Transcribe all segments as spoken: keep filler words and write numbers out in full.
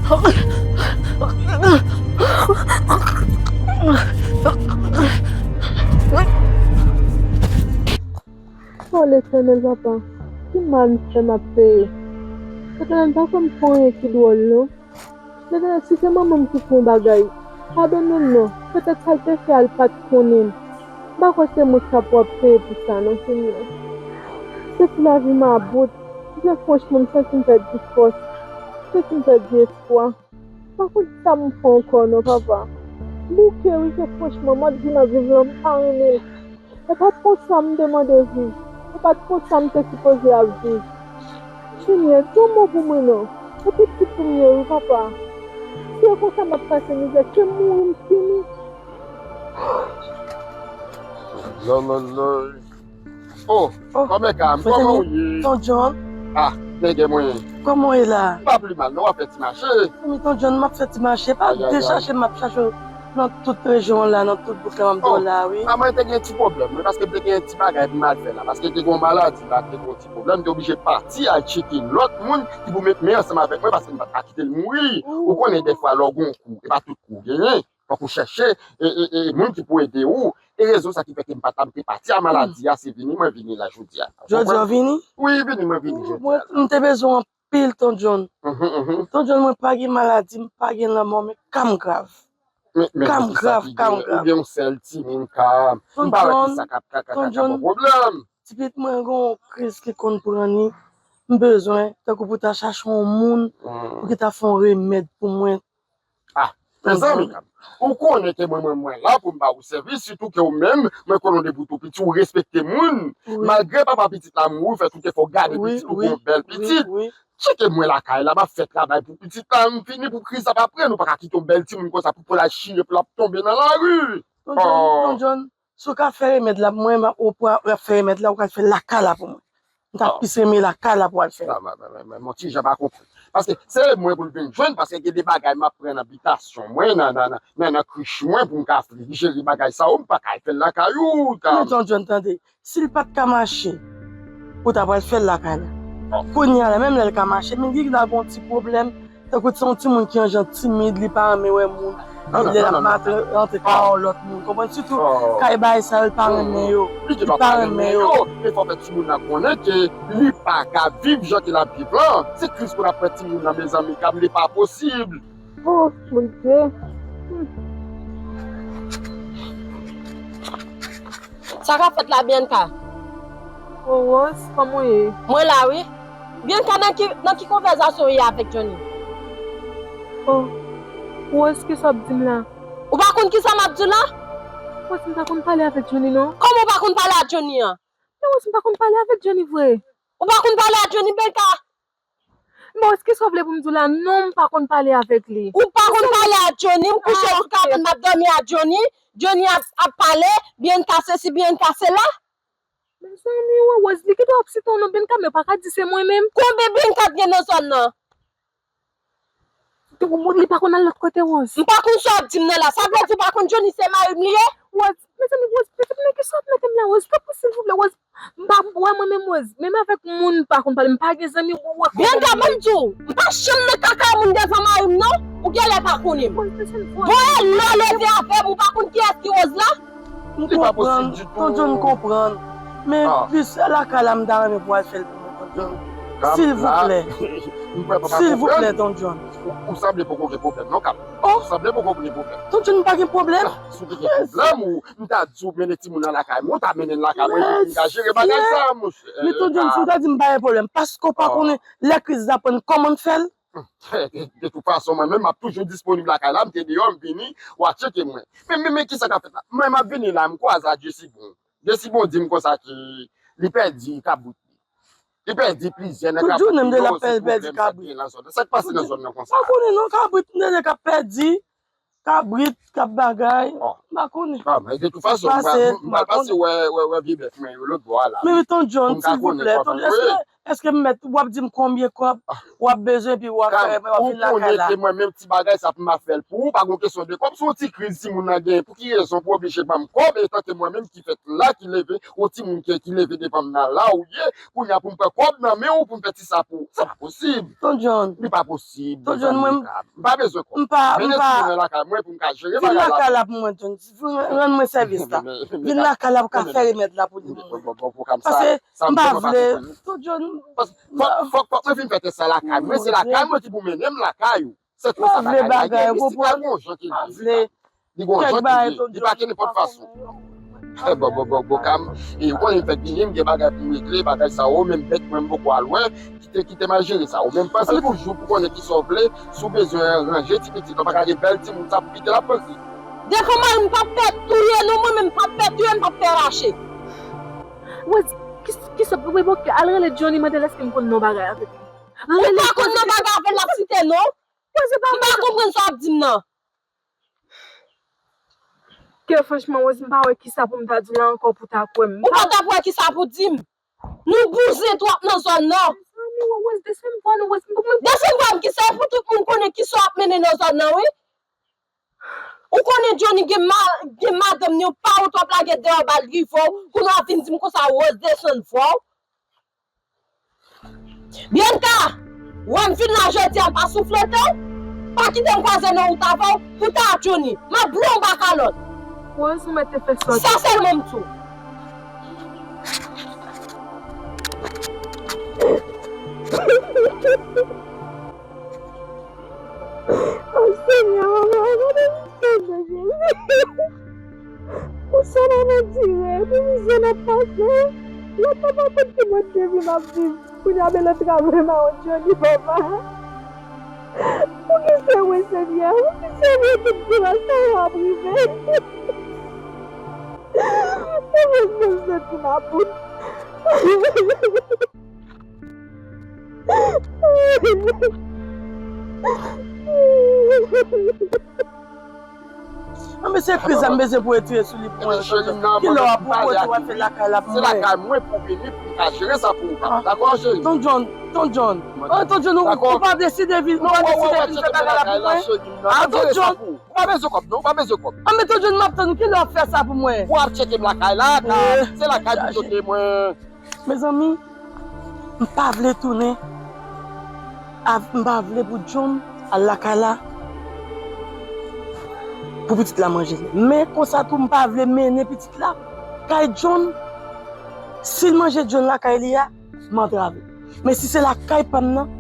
O Letènèl, papa, ki mal m fè m ap peye? Letènèl, pa fè m fè anyen ki dwòl, non. Letènèl, si se manman m ki fè yon bagay, padone m non. Petèt sa l te fè a, l pa t konnen. M pa kwè se mwen k t ap wè ap peye pou sa, non, Senyè. Depi lavi m about, byen franchman, m santi m pèdi fòs. M santi m pèdi espwa. M pa konn sa m fè ankò non, papa. M bouke wi, ke franchman, mòd vi m ap viv lan, m pa renmen l. E pa t konsa m te mande viv. E pa t konsa m te sipoze ap viv. Senyè, di yon mo pou mwen non. E pitit ou m ye wi, papa. Si e konsa m ap pase mizè, ke m mouri m fini. Lòlòlòy. Oh, oh, kòmè ka m, kòman ou ye? Ton John. Ah, nègè mwen. Kòman w ye la? M pa pli mal, non, w ap fè ti mache. Wi, ton John, m ap fè ti mache. Pa dechache m ap chache w nan tout rejyon an la, nan tout bouk la, m ap di w la, wi. Ah, mwen te gen ti pwoblèm, wi, paske m te gen ti bagay pou m al fè la. Paske te gen yon maladi la, te gen yon ti pwoblèm, m te oblije pati al tcheke lòt moun ki pou met men ansanm avèk mwen, paske m pa t ka kite l mouri. Ou konnen, dèfwa, lè w gen yon kou, e pa tout kou w genyen. Fòk ou chèche e, e, e, moun ki pou ede ou. E rezon sa ki fè ke m pa t ap te pati a maladi a, se vini mwen vini la jodi a. Jodi a w vini? Wi, vini mwen vini jodi a. Mwen, m te bezwen w anpil, ton John. Mhm, mhm. Ton John, mwen pa gen maladi, m pa gen lanmò, men ka m grav. Men, men, ka m grav, ka m grav. Ou gen yon sèl timoun ka. M pa wè ki sa k ap, ka, ka, ka, ka ba w pwoblèm. Ti pitit mwen gen yon kriz ki konn pran li. M bezwen, tankou pou ta chache yon moun pou ki ta fè yon remèd pou mwen. Ah, mezanmi, ou konnen ke mwen, mwen, mwen la pou m ba ou sèvis, sitou ke ou menm, mwen konnen depi w tou piti, ou respekte moun. Wi. Malgre papa pitit la mouri, ou fè tout efò w gade pitit ou, wi, pou yon bèl pitit. Wi, wi. Cheke mwen lakay la, m ap fè travay pou pitit la, m fini pou kriz la pa pran, nou pa ka kite yon bèl timoun konsa pou, pou l al chire, pou l ap tonbe nan lari. Ton John, ton John, si w ka fè remèd la pou mwen, m ap, ou pral fè remèd la, ou pral fè lakay la pou mwen. M ta plis renmen lakay la pou al fè. Mwen, mwen, mwen, mwen, mwen, ti jan pa konprann. Paske se mwen pou l vin jwenn, paske gen de bagay m ap pran nan bitasyon mwen, nan, nan, nan, nan, nan krich mwen pou m ka jere bagay sa yo, m pa ka al fè l lakay ou. Men ton John, tande, si l pa t ka mache, ou ta pral fè l lakay la. Kounye a la, menm lè l ka mache, men li la gen yon ti pwoblèm. Tankou se yon timoun ki yon jan timid, li pa renmen wè moun. Lè l ap rantre kay yon lòt moun. Konprann? Sitou kay bagay sa yo, li pa renmen yo. Li pa renmen yo. E fò fè timoun nan konnen ke li pa ka viv jan ke l ap viv lan. Se kriz pou n ap fè timoun nan, mezanmi, kab li pa posib. Oh, Bondye. Hmm. Sa k ap fèt la, Bianca? O Rose, kòman w ye? Mwen la, wi. Bianca, nan ki, nan ki konvèsasyon w ye avèk Johnny? Oh, Rose, kisa w ap di m la? Ou pa konn kisa m ap di w la? Rose, m pa konn pale avèk Johnny, non. Kòman w pa konn pale ak Johnny an? Men Rose, m pa konn pale avèk Johnny vre. Ou pa konn pale ak Johnny, Bianca? Bon, kisa w vle pou m di w la? Non, m pa konn pale avèk li. Ou pa konn pale a Johnny, m kouche sou kabann, m ap dòmi a Johnny. Johnny ap, ap pale, Bianca sesi, Bianca sela. Mezanmi, wè, Rose, li kite w ap site yon non Bianca, men w pa ka di se mwen menm. Konbyen Bianca t gen nan zòn nan? Li pa konn al lòt kote, Rose. M pa konn sa w ap di m nan la. Sa vle di w pa konn Johnny se mari m li ye? Rose, mezanmi, Rose, mezanmi, nan kisa w ap mete m la, Rose? Tanpri, silvouplè, Rose. M pa wè mwen menm, Rose. Menm avèk moun m pa konn pale, m pa gen zanmi, ou wè kòman. Bianca, ban m di w, m pa janm nan kaka moun devan mari m, non. Ou genlè pa konnen m. Bon, e lè w leve avè m, ou pa konn kiyès ki Rose la? M konprann, ton John, m konprann. Men plis lakay la, m ta renmen pou w al fè l pou mwen, ton John. Silvouplè. Silvouplè, ton John. Ou sanble poko gen pwoblèm, non, Kab? Ou sanble poko gen pwoblèm. Ton John, m pa gen pwoblèm. Si w te gen pwoblèm, ou M ta di w mennen timoun nan lakay mwen, w ta mennen l lakay mwen, epi m ka jere bagay sa, monchè. Men ton John, si w ta di m pa gen pwoblèm, paske w pa konnen lè kriz la pran kòman m fè l? De tout fason, mwen menm, m ap toujou disponib lakay la, m te deyò, m vini, w a tcheke mwen. Men, men, men kisa k ap fèt la? Mwen, m ap vini la, m kwaze ak Jesibon. Jesibon di m konsa ke li pèdi kabrit li. Li pèdi plizyè nan kabrit li yo, se pwoblèm sa k gen nan zòn nan. Sa k pase nan zòn nan konsa? Pa konnen non, kabrit m tande k ap pèdi. Kabrit, k ap bagay. Bon, M pa konnen. Ah, men de tout fason, m pral pase wè, wè, wè vye bèf mwen yo lòt bò a la. Men wi, Ton John, silvouplè, Ton John, èske, èske m mèt, w ap di m konbyen kòb w ap bezwen, epi w ap fè, w ap vin lakay la? Ou konnen ke mwen menm ti bagay sa pou m ap fè l pou ou, pa gon kesyon de kòb, se yon ti kriz timoun nan genyen, pou ki rezon pou oblije ban m kòb, etan ke mwen menm ki fèt la, ki leve, yon timoun ki, ki leve devan m nan la, ou ye, kounye a pou m pran kòb nan men w, pou m fè ti sa pou ou. Sa pa posib. Ton John. Li pa posib. Ton John, mwen, m pa bezwen kòb. M pa, m pa. Mennen timoun nan lakay mwen pou m ka jere bagay la. Vin lakay la pou mwen, John. Rann mwen sèvis la. Vin lakay la pou ka fè remèd la pou li pou mwen. Paske m pa vle. Ton John. Fòk, fòk, fòk mwen fin fè tès sa lakay mwen. Se lakay mwen ki pou mennen m lakay ou. Se konsa bagay la ye. Isit la gon jan ke li ye. Li gon jan ke li ye. Li pa ke nenpòt fason. Eh, bon, bon, bon, bon, Kam. E ou konnen m fèk vini, m gen bagay pou m regle, bagay sa yo, menm bèt mwen m poko al wè. Kite, kite m al jere sa. Ou menm panse toujou pou konnen kisa w vle, si w bezwen ranje ti pitit la, pa ka gen bèl timoun sa pou kite l ap pran kri. Devan mari m p ap pè touye non, mwen menm p ap pè touye, m p ap pè rache. Wè, ki, kisa, wi, bon, al rele Johnny, mande l èske m konn non bagay avèk li. Ou pa konn non bagay avè l, l ap site non. M pa konprann sa w ap di m nan. Ke franchman, Rose, m pa wè kisa pou m ta di w la ankò pou ta kwè m. Ou pa t ap wè kisa pou di m. Nou bouzen twòp nan zòn nan. Mezanmi, Rose, desann vwa nou, Rose. Desann vwa m, kisa pou tout moun konnen kisa w ap mennen nan zòn nan, wi. Ou konnen Johnny gen ma-, gen madanm ni, ou pa ou t ap lage deyò bal rive w, kounye a w ap vin di m konsa, Rose, desann vwa w. Bianca, wè m vin la jodi a, m pa souflete w, pa kite m kwaze nan wout avè w, pou ta Johnny, m ap blowe w ba kalòt. Rose, ou mèt te fè sa. Sa sèlman m di w. O Senyè, mama, gade misye, Jezi. Pou sa n ap andire, pou mizè n ap pase, lè papa konn ki mwen te vin ap viv. Kounye a, men lè travay mawon Johnny, papa. Poukisa mwen, Senyè? Poukisa mwen tout doulè sa yo ap rive? Mwen bezwen soti nan bout. Anben, se kriz la m bezwen pou retire sou li pou mwen. Kilè w ap pwopoze w ap fè lakay la pou mwen? Se lakay mwen pou w vini pou m ka jere sa pou ou. Dakò, cheri? Ton John, Ton John. An, Ton John, ou, ou pa deside vin, ou pa deside vin fè bagay la pou mwen? A, Ton John. Ou pa bezwen kòb, non, ou pa bezwen kòb. Anben, Ton John, m ap tann, kilè w ap fè sa pou mwen? Ou ap tcheke m lakay la, se lakay pou kote mwen. Mezanmi, m pa vle tounen. M pa vle pou John al lakay la pou pitit la manje. Men konsa tou, m pa vle mennen pitit la kay John. Si l manje John lakay li a, m antrave. Men si se lakay pa m nan,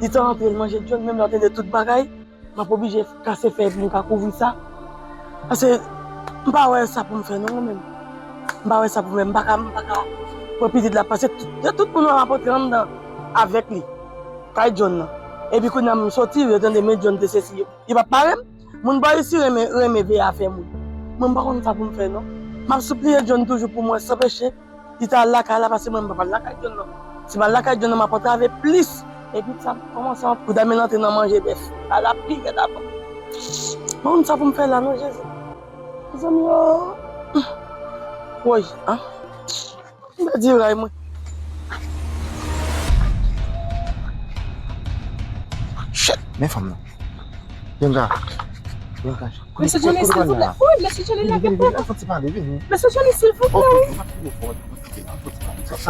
li ta antre, l manje John, menm lè w tande tout bagay, m ap oblije kase fèy pou m ka kouvri sa. Paske m pa wè sa pou m fè non, mwen menm. M pa wè sa pou m fè. M pa ka, m pa ka pran pitit la. Paske tout, tout moun yo ap antre anndan avèk li. Kay John nan. Epi kounye a m soti, yo tande men John te sesi. Li p ap pare m. Moun pa resi renmen, renmen veye afè moun. Mwen m pa konn sa pou m fè non. M ap sipliye John toujou pou mwen san peche. Li ta al lakay la, paske mwen m p ap al lakay John nan. Si m al lakay John nan, m ap antrave plis. Epi sa kòmanse an kou dam nan antre nan manje bèf. Ala pi rèd avan. Mwen, sa pou m fè la non, Jezi. Mezanmi, oh. Woy, an. M pèdi ray mwen. Shit, men fanm nan. Bianca. Bianca. Mesye Johnny, silvouplè. Wi, mesye Johnny, lage pòt. Mesye Johnny, silvouplè, wi.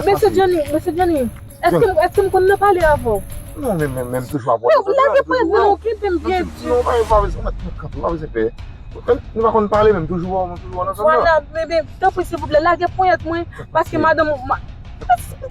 Mesye Johnny, mesye Johnny, èske m, èske m konn nan pale avè w? Non, men, men, men m toujou ap wè w. Lage ponyèt mwen, ou kenbe m byen di. Non, pa, pa bezwen, pa bezwen pè. Nou pa konn pale, men m toujou wè w, m toujou wè w nan zòn nan. Vwala, bebe, tanpri, silvouplè, lage ponyèt mwen, paske madanm ou, ma-,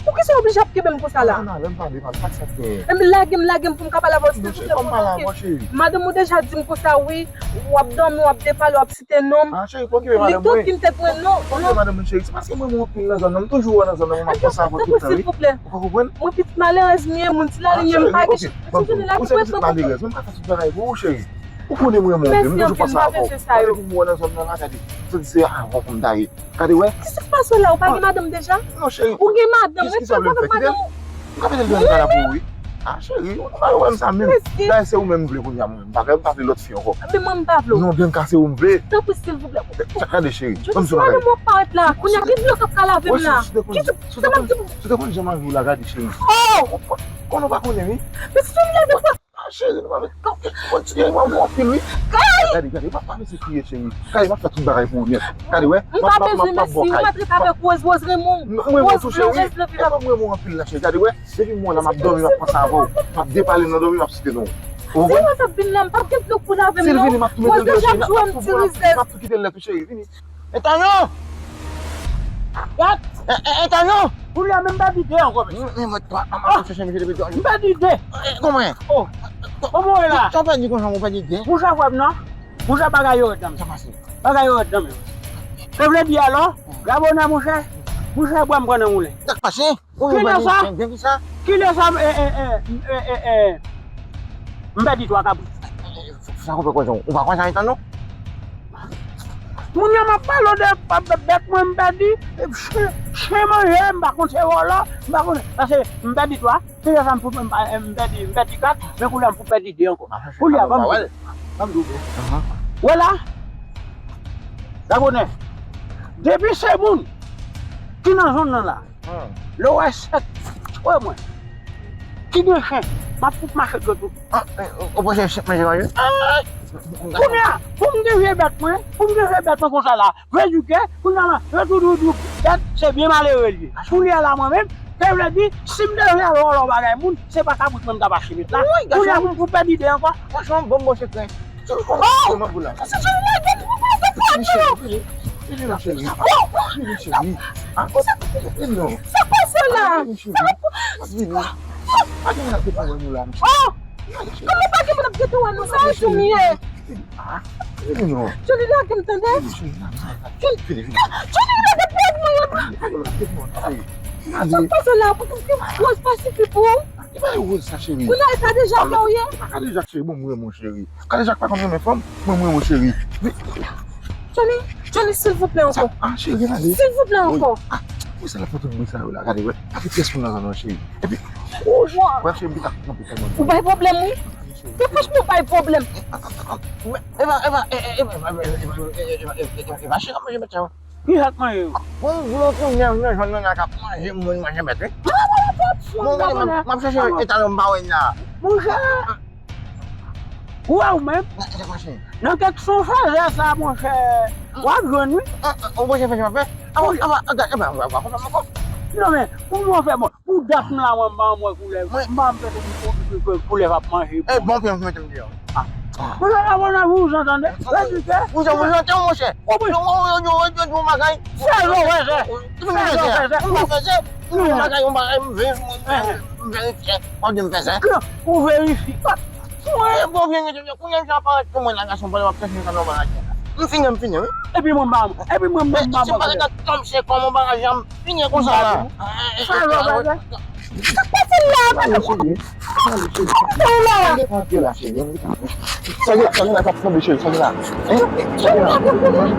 poukisa w oblije ap kenbe m konsa la? Non, non, lè m pale, pale, pa sa k genyen. Enben, lage m, lage m pou m ka pale avè w, silvouplè, paske madanm ou deja di m konsa, wi, w ap dòmi, w ap depale, w ap site non m. Ah, cheri, pa okipe madanm mwen. Li te okipe tèt mwen, non, non. Pa okipe madanm mwen, cheri. Se paske mwen, mwen anpil nan zòn nan. M toujou wè nan zòn nan, mwen ap panse avè w tout tan, wi. Silvouplè. Ou konprann? Mwen pitit malerèz m ye, moun ti larin m ye, m pa gen chans. Mesye Johnny, lage ponyèt mwen. Mwen pa pitit malerèz, mwen ka fè tout bagay pou ou, cheri. Ou konnen mwen renmen w, m toujou panse avè w. Gade pou m wè nan zòn nan la, gade. Santi se avè w pou m ta ye. Gade, wè. Kisa k pase w la? Ou pa gen madanm deja? Non, cheri. Ou gen madanm, ret fè avèk madanm ou. M ka mete l nan kay la pou ou, wi. Ah, cheri, ou pa wè m sa menm. Dayè, se ou menm m vle kounye a, mwen. M pa vle, m pa vle lòt fi ankò. Men mwen, m pa vle w. Non, Bianca, se ou m vle. Tanpri, silvouplè. Gade, cheri. Jodi swa, lè mwen parèt la, kounye a, gen dlo k ap ka lave m la. Si w te konn jan m ap viv la, gade, cheri. Oh! Konnen w pa konnen, wi. Men si Johnny lage fwa. Ah, cheri, nou pa met. Kontinye, mwen bon anpil, wi. Gade, gade, pa, pa met se kriye, cheri. Gade, m ap fè tout bagay pou ou nèt. Gade, wè. M pa bezwen mèsi, ou mèt ret avèk Rose, Rose renmen w. Mwen renmen w tou, cheri. Rose love you. Mwen renmen w anpil la, cheri. Gade, wè. Depi m wè w la, m ap dòmi, m ap panse avè w. M ap depale nan dòmi, m ap site non w. Ou konprann? Si Rose ap vin la, m p ap gen dlo pou lave m non. Si l vini, m ap tou mete l dèyè, cheri. M ap tou kite l nèt, wi, cheri. Vini. Etano! Gad! E, e, Etano! Kounye a menm m pèdi de ankò, mesye. Men, men, mwen, m ap chèche misye depi twa jou. M pèdi de. E, kòman? Oh! Kòman w ye la? Sa w pèdi konsa, ou pèdi de? Mouche frè m non. Mouche bagay yo rèd nan men. Sa pase? Bagay yo rèd nan men. Sa vle di alò, gabonè mouche, mouche bwè m pran nan moulen. Sa k pase? Kilè sa? Kilè sa, e, e, e, e, e, e, m pèdi twa kabrit. Sa konpè koze, ou pa konn sa Etano? Moun yo m ap pale de bèt mwen m pèdi, chen, chen manje, m pa konn se vòlò, m pa konn, paske m pèdi twa, kilè sa m fout, m pa, m pèdi, m pèdi kat, men kounye a m fout pèdi de ankò. Kounye a, ban m di w. Ban m di w, bro. Wè la, gabonè, depi se moun ki nan zòn nan la, lè w wè sèt frè mwen ki gen chen, m ap fout mache dlo tou. Ou panse sèt manje manje? Kounye a, pou m gen vye bèt mwen, pou m gen vye bèt mwen konsa la, vle di ke, kounye a la, yo tou, tou, tou, bèt, se byen malere l ye. Kounye a la, mwen menm, sa vle di, si m te vle al vòlò bagay moun, se pa kabrit mwen m t ap achte met la. Kounye a, pou m fout pèdi de ankò. Franchman, bon, bon sekrè. Oh! Vini, cheri. Vini, ma cheri. Vini, cheri. Ah, vini, non. Sa pase la? Vini, cheri. Vini. Pa gen moun ap gete wè nou la, mesye. Oh! Kòman pa gen moun ap gete wè nou? Sa yon jou m ye. Ah, vini, non. Johnny, lage m tande. Vini, cheri. Vini, vini. Johnny, lage pwòp mwen. Vini, pa gen moun ap gete wè nou, cheri. Sa pase la? Pou, pou, pou, Rose pa sifi pou ou? E pa Rose sa, cheri. Ou nan Kadejak la ou ye? E pa Kadejak, cheri. Bon, mwen, mon cheri. Kadejak pa konn renmen fanm, mwen, mwen, mon cheri. Johnny, Johnny, silvouplè ankò. Ah, cheri, gade. Silvouplè ankò. Ah, wi, sa l ap fè tout bri sa yo la, gade, wè. Pa gen pyès moun nan zòn nan, cheri. Epi, wè, cheri, m pita kanpe kòman. Ou bay pwoblèm, wi. Te franchman bay pwoblèm. E pa, e pa, e pa, e pa, e pa, e pa, e pa, e pa, e pa, e pa, e pa, cheri, manje mèt sa yo. Ki sa k manje yo? Bon, gwo tou nèg nan zòn nan la k ap manje moun, manje mèt, wi. Bon, gade, m ap, m ap chèche Etano m pa wè l la. Monchè, ou wè ou menm? Nan kèk son fazè sa, monchè, w ap jwenn, wi. Ou monchè fè sa m ap fè? Apa, apa, apa, apa, apa, apa, apa, apa. Non, men, pou mwen fè bon. Pou dat m la, mwen, m pa wè koulè. Mwen, m pa m fè koulè p ap manje. E bon, pye m mete m deyò. Mwen, la, mwen, la, ou jantan de. Ou jan, ou jantan, monchè. Ou, ou, ou, ou, ou, ou, ou, bagay. Fè zò, fè zò. Fè zò, fè zò. M pa fè zò. M bagay, m bagay, m ve-, m verifye. Ou di m fè zò. Ou verifye. Mwen, bon, vini, vini, kounye a, m jan parèt pou mwen la, gason, pandan w ap chèche yon kanal bagay la. M fini, m fini, wi. Epi mwen, m pa, epi mwen, mwen, m pa, si m pa gentan tonbe se kòman bagay la, m fini konsa la. Sa yo bagay. Sa k pase la? Sa gen la, sa gen la, k ap tranble, cheri, sa gen la. Hein? Sa gen la. Hein?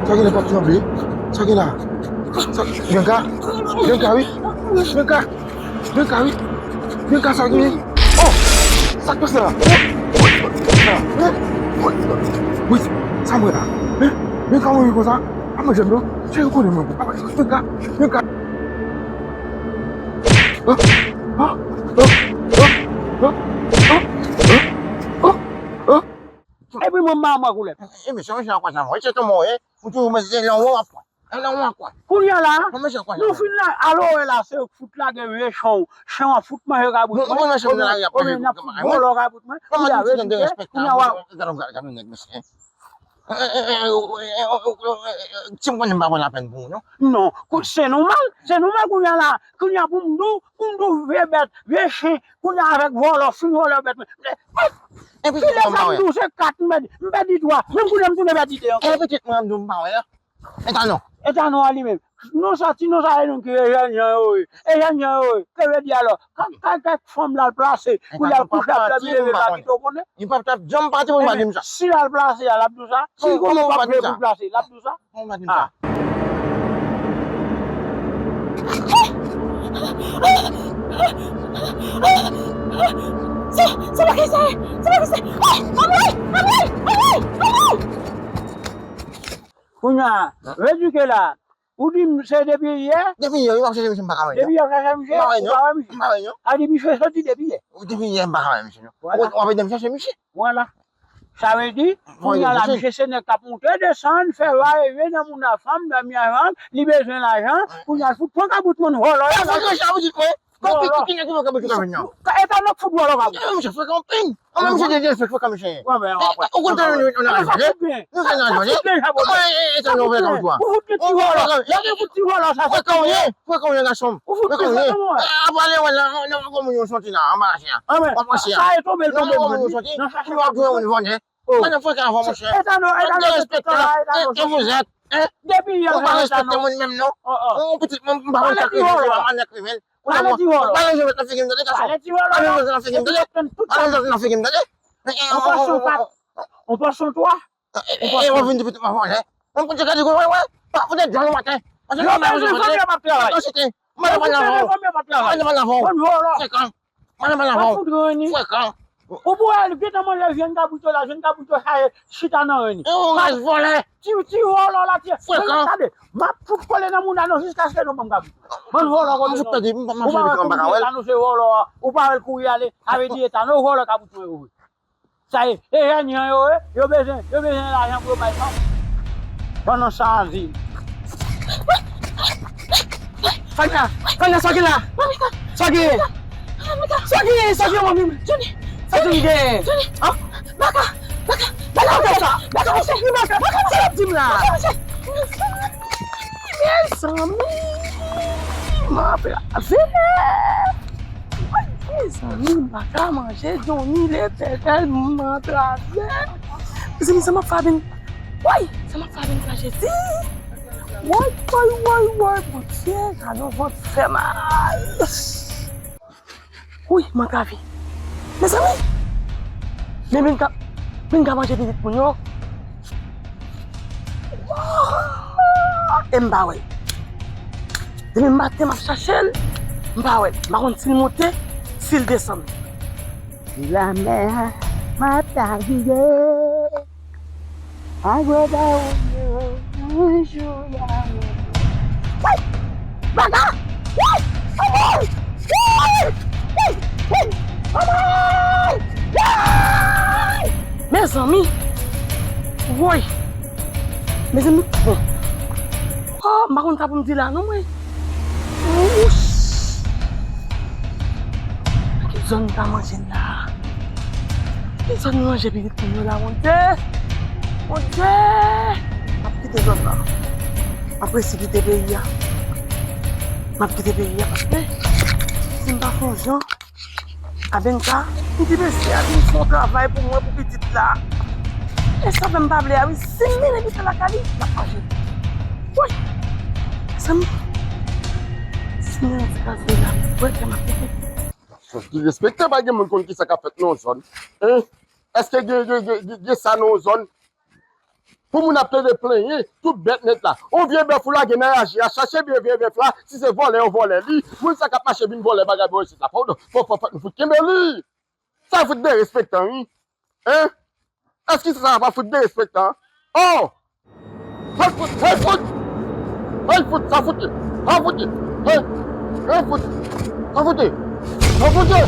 Sa gen la, k ap tranble. Sa gen la. Sa, Bianca? Bianca, wi. Bianca. Bianca, wi. Bianca, sa gen. Oh! Sa k pase la? Oh! Wi, sa mwen la. Hein? Bianca mouri konsa? Pa manje m non. Cheri, ou konnen mwen bon. Bianca, Bianca. Ah! Ah! Epi mwen m pa wè koulè. E mesye, mesye, an kwa sa mwen. Se tonbe, hein? Ou toujou mwen se lè w ap pran. E lè w an kwa. Kounye a la, nou fin la, alò wè la, se fout lage vye chan w. Chan w ap fout manje kabrit mwen. Kounye a n ap fout vòlò kabrit mwen. Kounye a, kounye a w ap. Gade, gade, gade nèg mesye. Ti m konnen m pa pran lapèn pou ou, non. Non, se nòmal, se nòmal kounye a la. Kounye a pou m di w, pou m di w vye bèt, vye chen, kounye a avèk vòlò, fin vòlò bèt mwen. Kilè sa m di w se kat m pèdi, m pèdi twa, menm kounye a m tounen pèdi de ankò. E pitit mwen an m di w m pa wè a. Etano. Etano a li menm. Non sa, ti non sa, e nou ki enjenyè yo ye. Enjenyè yo ye. Ke vle di alò? Kay, kay, kay fanm l al plase pou l al kouche ap dòmi, leve pa kite w konnen. Li p ap t ap janm pati pou l pa di m sa. Si l al plase a, l ap di w sa. Si l konnen w p ap vle pou l plase, l ap di w sa. Kòman w pa di m sa? Ah. Sa, sa bagay sa ye? Sa bagay sa ye? Ah! Anmwey! Anmwey! Anmwey! Anmwey! Kounye a, vle di ke la, ou di m se depi yè? Depi yè, wi, m ap chèche misye, m pa ka wè l, non. Depi yè w ap chèche misye, ou pa wè misye? M pa wè l, non. A di misye soti depi yè? Depi yè, m pa ka wè misye, non. Vwala. W ap ede m chèche misye? Vwala. Sa vle di, kounye a la, misye se nèg k ap monte desann, fè va e vyen nan moun a fanm, dòmi a fanm, li bezwen lajan, kounye a l fout pran kabout moun vòlò. E, fò l rache kabout mwen. Vòlò. Ki nèg ki pran kabout kabout nan? Etano k fout vòlò kabout. E, misye frekan anpil. Anmwey, misye te di l frekan, misye. Ou konn tan nou nan jwèt? Nou fè nan jwèt. Kòman, e, Etano vòlò kabout la? Ou fout ti vòlò. Frekan ou ye, frekan ou ye, gason m. Frekan ou ye. Ap ale wè nan, nan, nan, nan, soti la, anba la, w ap mache a. W ap mache a. Sa e tonbe l tonbe moun. Nan, w ap jwenn moun vòlè. Oh. Mwen, fò ka fò, monchè. Etano, Etano, derespektan la, Etano. E, e, vous êtes, hein? Depi yè, ou pa respekte moun menm, non. Oh, oh. Yon pitit, mwen, m pa konn sa k rive, se pa manyak rive. Pale di vòlò. Pale di vòlò. Pale di vòlò. Pale di vòlò. Pale di vòlò. Yon pòsyon kat, yon pòsyon twa. E, e, e, w ap vin di pitit mwen vòlè. Mwen, pou Dye ka di, wè, wè. Pa fout de djòl ou maten. Paske mwen bezwen fanmi yo p ap travay. Mwen bezwen fanmi yo p ap travay. Mwen bezwen fanmi yo p ap travay. Mwen bezwen fanmi yo p ap travay. Frekan. Mwen nan pale avè w. Konn vòlò. Frekan. Ou pou wè l gentan manje vyann kabrit yo la, vyann kabrit yo sa e chita nan ren li. E yon ras vòlè. Ti, ti vòlò la, ti. Frekan. Gade, m ap fout kole nan moun la non, jiskaske nou ban m kabrit. Bann vòlò kote nou. Ou pa wè kounye a la nou se vòlò a. Ou pa wè l kouri ale, sa vle di Etano vòlò kabrit mwen yo vre. Sa e, e jèn jan yo ye, yo bezwen, yo bezwen lajan pou yo bay fanm. Pandan sa a, Fania, Fania, sa w gen la? Sa w gen? Sa w gen? Sa w gen, manmi? Sa w gen? Baka, Baka, Baka, Baka, Baka, Baka, sa w ap di m la? Mezanmi, m anbrase. Mezanmi, m pa ka manje Johnny Letènèl, m anbrase. Mezanmi, sa m ap fè a vin, woy, sa m ap fè a vin sa, Jezi. Woy, woy, woy, woy, Bondye, jan nou vant fè mal. Wi, m antrave. Mezanmi! Men vin ka, vin ka manje pitit moun yo. E m pa wè l. Depi maten m ap chache l, m pa wè l. M pa konn si l monte, si l desann. Sou lamè a, m ap navige. Ak gwo bawon yo, yon jou y a wè. Woy! Baka! Woy! Anmwey! Woy! Woy! Woy! Anmwey! Woy! Mezanmi! Woy! Mezanmi, bon. Oh, m pa konn sa pou m di la non, mwen. Wouch! Nan ki zòn m ta manje la? Ki zòn m manje pitit moun yo la, Bondye? Bondye! M ap kite zòn nan. M ap resi kite peyi a. M ap kite peyi a paske si m pa fè yon jan, a Benka, m di mesye a vin fè yon travay pou mwen, pou pitit la. E sa fè m pa vle a wi, si m mennen pitit la lakay li, l ap manje. Woy! Mezanmi, si m mennen ti kaz li la, wè kè m ap pete. Derespektan, pa gen moun konn kisa k ap fèt nan yon zòn. Hein? Èske gen, gen, gen, gen, gen sa nan yon zòn? Pou moun ap plede plenyen, tout bèt nèt la. On vye bèf ou lage nan raje a, chache byen vye bèf la, si se vòlè yo vòlè li, moun sa k ap mache vin vòlè bagay bò isit la. Fò, fò, fò, fò nou fout kenbe li. Sa fout derespektan, wi. Hein? Èske sa pa fout derespektan? Oh! Hey fout! Hey fout! Hey fout! Sa fout ye! Sa fout ye! Hey! Hey fout! Sa fout ye! Sa fout ye!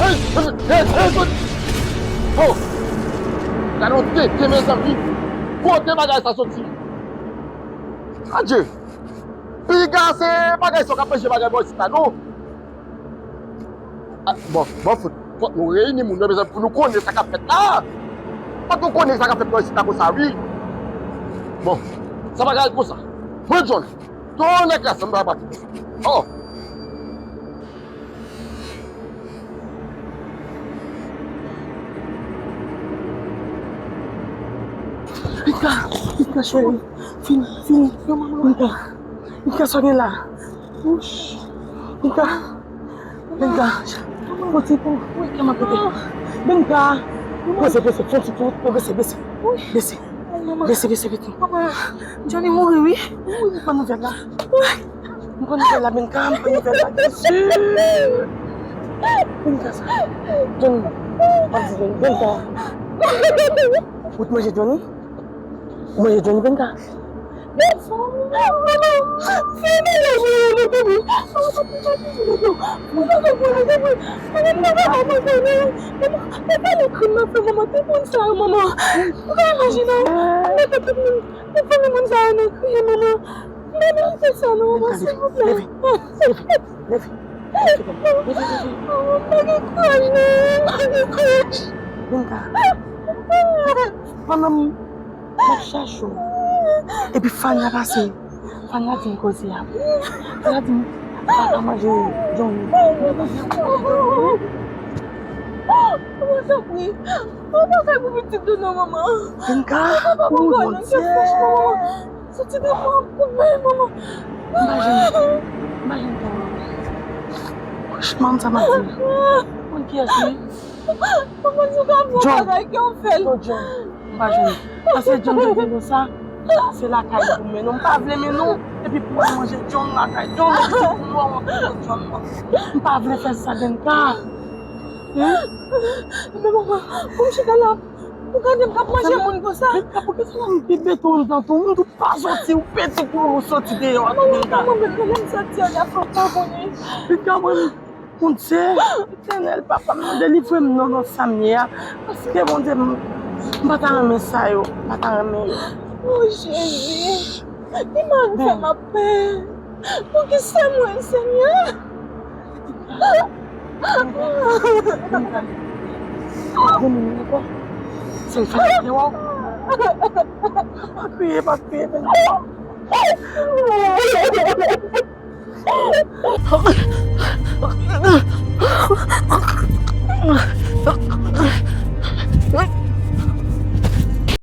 Hey! Hey! Hey! Hey fout! Oh! Gade yon tete, mezanmi! Kote bagay sa soti? Adye! Piga se bagay sa w ka manje bagay bò isit la, non? Ah, bon, bon, fout, fòk nou reyini moun yo, mezanmi, pou nou konnen sa k ap fèt la. Fòk nou konnen sa k ap fèt la isit la konsa, wi. Bon, sa pa ka ret konsa. Mwen, John, ton nèg la, sa m pa pati konsa. Oh! Pika, Pika, cheri. Vini, vini. Pika, Pika, sa gen la? Ouch. Benka. Benka. Fon ti pou. Wi, kè m ap pete. Benka. Peze, peze, fon ti pou. Peze, peze. Peze. Peze, peze, peze. Manman, Johnny mouri, wi. Wi, ban nouvèl la. M konn fè la, Benka, m konn fè la, byen si. Benka sa. Johnny, m ap di Johnny, Benka. Ou t manje Johnny? Ou manje Johnny, Benka? Benka, leve, leve, leve, leve, leve, leve. Benka, pandan m ap chache w, epi Fania pase. Fania di m koze a. Fania di m m pa ka manje Johnny. Manman, tanpri, pa fè pou pitit ou non, manman. Benka, ou Bondye. Soti nan mwen, koupe, manman. M pa janm, m pa janm tann. Franchman, sa m ap di. Konn kiyès li? Manman, si w ka fè yon bagay, ke w fè l. John, m pa jwenn. Paske John te di nou sa, se lakay pou m mennen w. M pa vle mennen w, epi pou mwen manje John lakay John, epi se pou mwen w ap mennen John nan. M pa vle fè sa, Benka. Hein? Men manman, pou m chita la, ou gade m k ap manje moun konsa. Benka, poukisa w ap bebe tou anndan tou? M tou pa soti, ou pete pou ou soti deyò a tou, Benka. Manman, menm lè m soti an, y ap fè m pa konnen. Benka, mwen, Bondye, Etènèl, Papa m nan, delivre m non, nan sa m ye a. Paske, Bondye, m, m pa ta renmen sa yo, m pa ta renmen yo. O Jezi, ki mal fè m ap pè? Poukisa mwen, Senyè? Granmoun nan ankò. Se fè te wè w. Pa kriye, pa kriye, Benka.